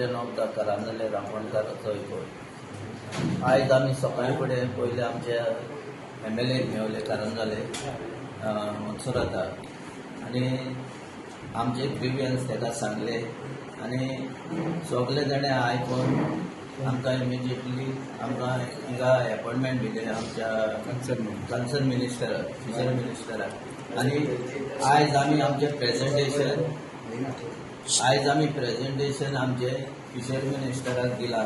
President of the Karanzalem रांपणकार चळवळ. आयज आमी सकाळी फुडें पयले आमच्या एमएलए मेवले करंजाले मोन्सेराता आनी आमचे ग्रिवियन्स ताका सांगले आनी सगळे जाणें आयकून आमकां इमिजिएटली आमकां हिंगा एपॉयंटमेंट दिले आमच्या कन्सर्न मिनिस्टर, फिशरी मिनिस्टराक. आनी आयज आमी प्रेझेंटेशन आमचे फिशरी मिनिस्टराक दिला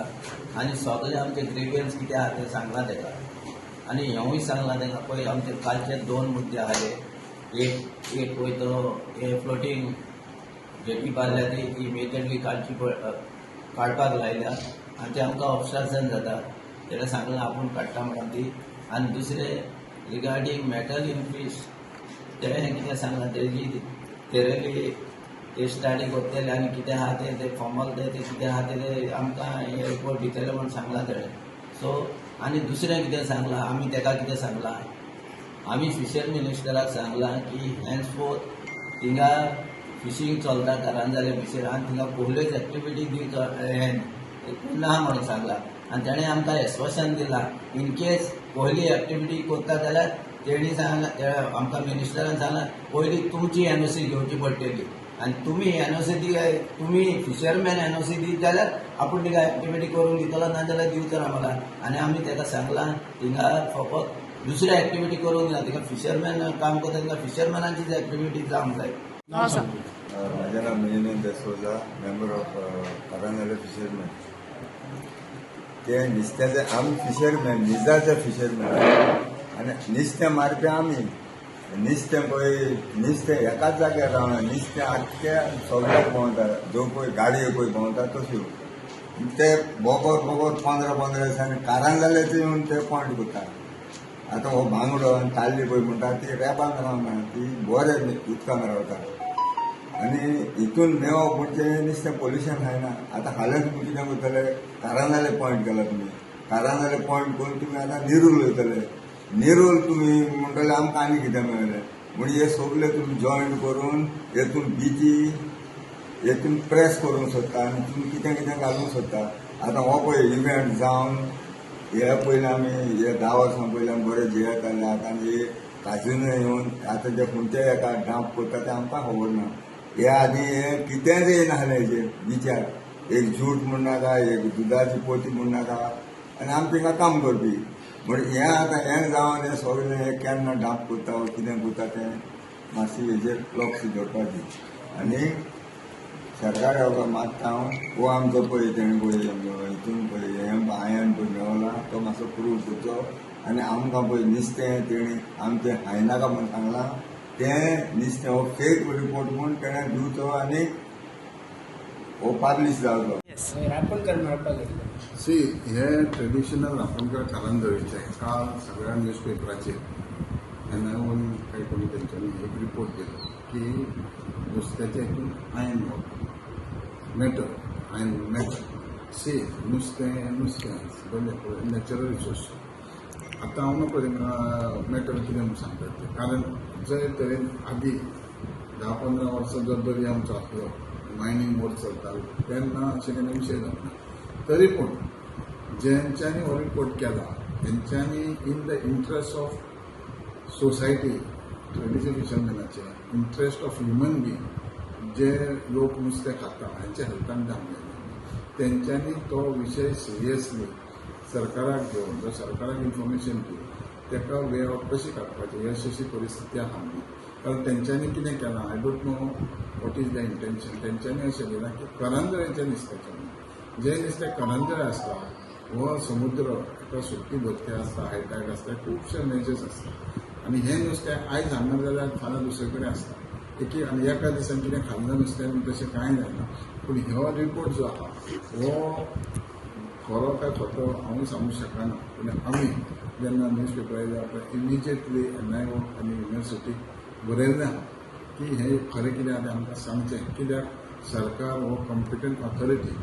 आनी सगळे आमचे ग्रिवियन्स कितें आहा तें सांगलां ताका. आनी हेंवूय सांगलां ताका, पळय आमचे कालचे दोन मुद्दे आसले. एक एक पळय तो हे फ्लोटींग जेटी बांदल्या ती इमिजिएटली काडची, काडपाक लायल्या आनी ते आमकां ऑबस्ट्रक्शन जाता. तेणें सांगलां आपूण काडटा म्हणून ती. आनी दुसरें रिगार्डींग मेटल इन फीश, तेणें कितें सांगलां, तेजी तेरेली ते स्टडी करतले आनी कितें आहा तें ते फॉर्मल तें कितें आहा तें आमकां हे रिपोर्ट दितले म्हूण सांगलां तेणें. सो आनी दुसरें कितें सांगलां आमी ताका, कितें सांगलां आमी फिशरी मिनिस्टराक सांगलां की हेन्सफोर्थ थिंगा फिशींग चलता करंजाले बिचीर आनी थिंगा कसल्योच एक्टिविटी दिवचो हें ना म्हणून सांगलां. आनी तेणें आमकां एस्वासन दिलां, इन केस कसली एक्टिविटी करता जाल्यार तेणी सांगलां आमकां, मिनिस्टरान सांगलां, पयलीं तुमची एनओसी घेवची पडटली आनी तुमी एनओसी दी, तुमी फिशरमॅन एनओसी दीत जाल्यार आपूण तिका एक्टिविटी करूंक दितलो, ना जाल्यार दिवचो ना म्हाका. आनी आमी ताका सांगलां, थिंगा फकत दुसऱ्या एक्टिविटी करूंक ना, थिंगा फिशरमॅन काम करता, थिंगा फिशरमॅनाचीच एक्टिविटी जावंक जाय. माझे नाव Milind देसोजा, member of Karanzalem fisherman. ते नुस्त्याचे आमी फिशरमॅन, निजाचे फिशरमॅन आनी नुस्तें मारपी आमी. नुस्तें पळय, नुस्तें एकाच जाग्यार रावना, नुस्तें आख्ख्या सगळ्याक भोंवता. जो पळय गाडयो पळय भोंवता तश्यो ते बोगोर बोगोर 15-15 दिसांनी कारंजाल्याचे येवन ते पॉयंट करता. आतां हो बांगडो आनी ताल्ली पळय म्हणटा ती रेबान रावना, ती बरे उदकान रावता. आनी हितून मेवप म्हणजे नुस्तें पोल्युशन जायना. आतां हालींच तुमी कितें करतले, कारंजाले पॉयंट केला तुमी, कारंजाले पॉयंट करून तुमी आतां नेरूल वयतले. नेरूल तुमी म्हणटले आमकां आनी कितें मेळ्ळें म्हणजे हे सगळे तुमी जॉयंट करून हेतून बिची हेतून प्रेस करूंक सोदता आनी तुमी कितें कितें घालूंक सोदता. आतां हो पळय इव्हेंट जावन हे पयलीं आमी हे 10 वर्सां पयलीं आमी बरे जियेताले. आतां हे काजिनो येवन आतां जे खंयच्या एका डंप करता तें आमकां खबर ना. हे आदी हे कितेंच येयनासलें हेजेर विचार, एक जूट म्हण नाका, एक दुदाची पोती म्हण नाका, आनी आमी थिंगा काम करपी. म्हण हें आतां हें जावन हें सगळें हें केन्ना डंप करता वो कितें करता तें मातशें हेजेर लक्ष दवरपाचें. आनी सरकारा मागता हांव, हो आमचो पळय तेणें पळय हितून पळय हें आयन पळय मेवला तो मातसो प्रूव करचो. आनी आमकां पळय नुस्तें तेणी आमचें खायनाका म्हूण सांगलां, तें नुस्तें हो फेक रिपोर्ट म्हूण तेणें दिवचो आनी हो पब्लीश जावचो. रापणकर मेळपाक गेल्ले. सी, हे ट्रेडिशनल रांपणकर कारंजळीचे काल सगळ्या न्यूजपेपराचेर एनआयओन काही कोणी तेंच्यांनी एक रिपोर्ट दिलो की नुस्त्याच्या हितून आयन गावता, मेटल, आयन मेटल. सी, नुस्तें नुस्तें बरें नॅचरल रिसोर्स. आतां हांव न्हू मेटल कितें म्हूण सांगतात तें, कारण जे तरेन आदी 10-15 वर्सां जो दर्या आमचो आसलो, मायनींग मोड चलतालो तेन्ना अशें केन्ना विशय जावना. तरी पूण जेंच्यांनी हो रिपोर्ट केला तेंच्यांनी in the interest of society, traditional फिशरमॅनाचे interest of human being, जे लोक नुस्तें खाता हांच्या हेल्थान जावंक जायना, तेंच्यांनी तो विशय सिरियसली सरकाराक घेवन, जो सरकाराक इन्फॉर्मेशन दिवन ताका वे आवट कशी काडपाची ही अशी अशी परिस्थिती आहा म्हणून. कारण तेंच्यांनी कितें केलां, I don't know what is the intention. तेंच्यांनी अशें दिलां की करंजळेचें नुस्त्याचें म्हणून, जें नुस्तें करंजळे आसता हो समुद्र एका सुकी भरती आसता, हायटायड आसता, खुबशे मेजर्स आसता. आनी हें नुस्तें आयज हांगा जाल्यार फाल्यां दुसरे कडेन आसता. एकी आनी एका दिसान कितें खाल्लें नुस्तें तशें कांय जायना. पूण हो रिपोर्ट जो आहा हो खरो काय खोटो हांवूय सांगूंक शकना. पूण आमी जेन्ना न्यूज पेपर आयले पळय इमिजिएटली एनआयओ आनी युनिवर्सिटीक बरयल्लें आहा की हें खरें कितें आहा तें आमकां सांगचें. कित्याक सरकार हो कॉम्पिटंट ऑथॉरिटी.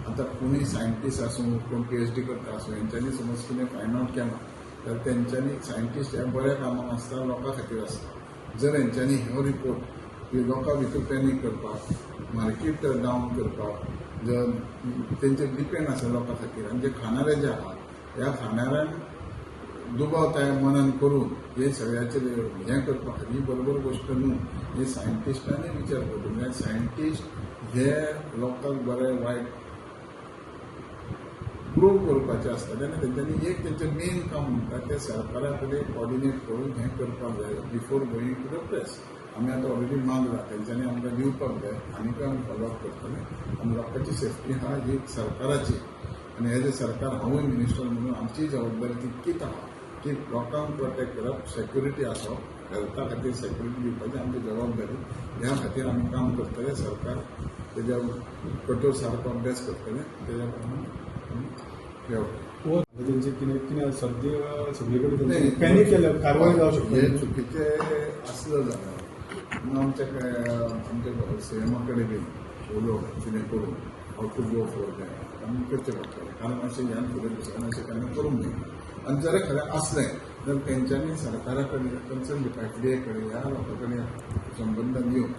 आतां कोणूय सायंटिस्ट आसूं, कोण पीएचडी करता आसूं, हेंच्यांनी समज कितें फायंड आवट केलां जाल्यार तेंच्यांनी, सायंटिस्ट हे बऱ्या कामाक आसता, लोकां खातीर आसता. जर हेंच्यांनी हो रिपोर्ट लोकां भितर पॅनीक करपाक, मार्केट डावन करपाक, तेंचेर डिपेंड आसा लोकां खातीर आनी जे खाणारे जे आहा ह्या खाणाऱ्यांक दुबाव तयार मनान करून हे सगळ्याचेर हें करपा खातीर ही बरोबर गोश्ट न्हू. हे सायंटिस्टांनी विचार करता, म्हणजे सायंटिस्ट हे लोकांक बरें वायट प्रूव करपाचें आसता तेन्ना तेंच्यांनी एक तेंचें मेन काम म्हणटा तें सरकारा कडेन कॉर्डिनेट करून हें करपाक जाय before going to the press. आमी आतां ऑलरेडी मागला तेंच्यांनी आमकां दिवपाक जाय, आनीकय आमी फॉलोअप करतले. आनी लोकांची सेफ्टी आहा ही सरकाराची आनी एज ए सरकार हांवूय मिनिस्टर म्हणून आमची जबाबदारी तितकीच आहा की लोकांक प्रोटेक्ट करप, सेक्युरिटी आसप, हेल्था खातीर सेक्युरिटी दिवपाची आमची जबाबदारी. ह्या खातीर आमी काम करतले. सरकार तेज्या कठोर सारको अभ्यास करतले, तेज्या प्रमाण आमी तेंचे कितें कितें सद्या सगळे कडेन पॅनीक केल्या कारवाय जावं शकता. हे चुकीचें आसलं जाल्यार मग आमच्या आमच्या सीएमा कडेन बीन उलोवन कितें करून how to go for that आमी करचें पडटलें. कारण अशें ह्यान फुडें दुसऱ्यान अशें केन्ना करूंक जायना. आनी जर खरें आसलें जाल्यार तेंच्यांनी सरकारा कडेन कन्सर्न घेवपा, एफडीए कडेन ह्या लोकां कडेन संबंदान येवन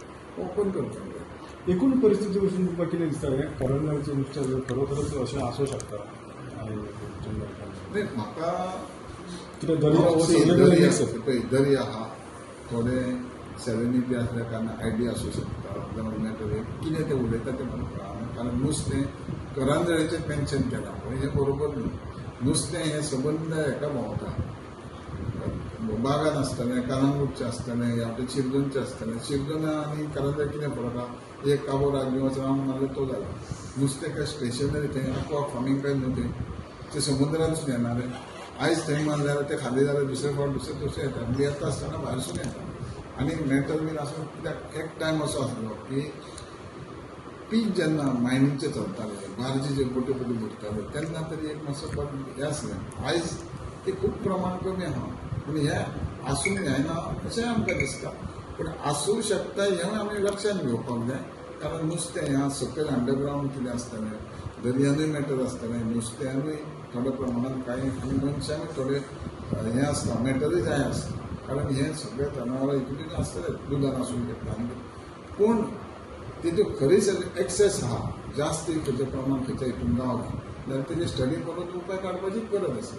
ओपन करपाक जाय. एकूण परिस्थिती वचून तुमकां कितें दिसता, हें करंजाचे नुस्तें खरोखरच अशें आसूं शकता? नाही म्हाका कित्याक दर्या हो सगळे पळय दर्या आहा, थोडे सेलेनिटी आसल्या कारणान आयडी आसूं शकता जावं मेटर कितें तें उलयता तें म्हाका कळना. कारण नुस्तें करंजळेचें मेन्शन केलां पळय हें बरोबर न्हू. नुस्तें हें सबंद हेका भोंवता, बागान आसतलें, कलंगूटचें आसतलें, ह्या वटेन शिरदोनचें आसतलें. शिरदोना आनी करंजळ कितें फरक आहा? एक काबो राजवाचो रावंड मारलो तो जाला. नुस्तें काय स्टेशनरी थंय एक्वा फार्मींग काय न्हू, तें ते समुद्रांतसून येणारे. आयज थंय मारले जाल्यार ते खाली जाल्यार दुसरे फावट दुसरे दुसरे येता, म्हणजे येता आसतना भायरसून येता. आनी मेटल बीन आसून कित्याक एक टायम असो आसलो की पीक जेन्ना मायनींगचें चलतालें, बार्जी जे बोटी बोटी भरताले तेन्ना तरी एक मातसो हें आसलें. आयज ते खूब प्रमाण कमी आहा, पूण हें आसूंक जायना अशें आमकां दिसता. पूण आसूं शकता हें आमी लक्षांत घेवपाक जाय. कारण नुस्तें हें सकयल अंडरग्रावंड कितें आसतलें, दर्यानूय मेटल आसतलें, नुस्त्यानूय थोड्या प्रमाणान कांय आनी मनशांकूय थोडे हें आसता, मेटलूय जाय आसता. कारण हें सगळें जनावरां हितून आसतलें, दुदान आसूंक शकता. आनी पूण तितून खरीच एक्सेस आहा जास्त खंयच्या प्रमाण खंयच्या हितून गावता जाल्यार तेजी स्टडी करून उपाय काडपाचीच गरज आसा.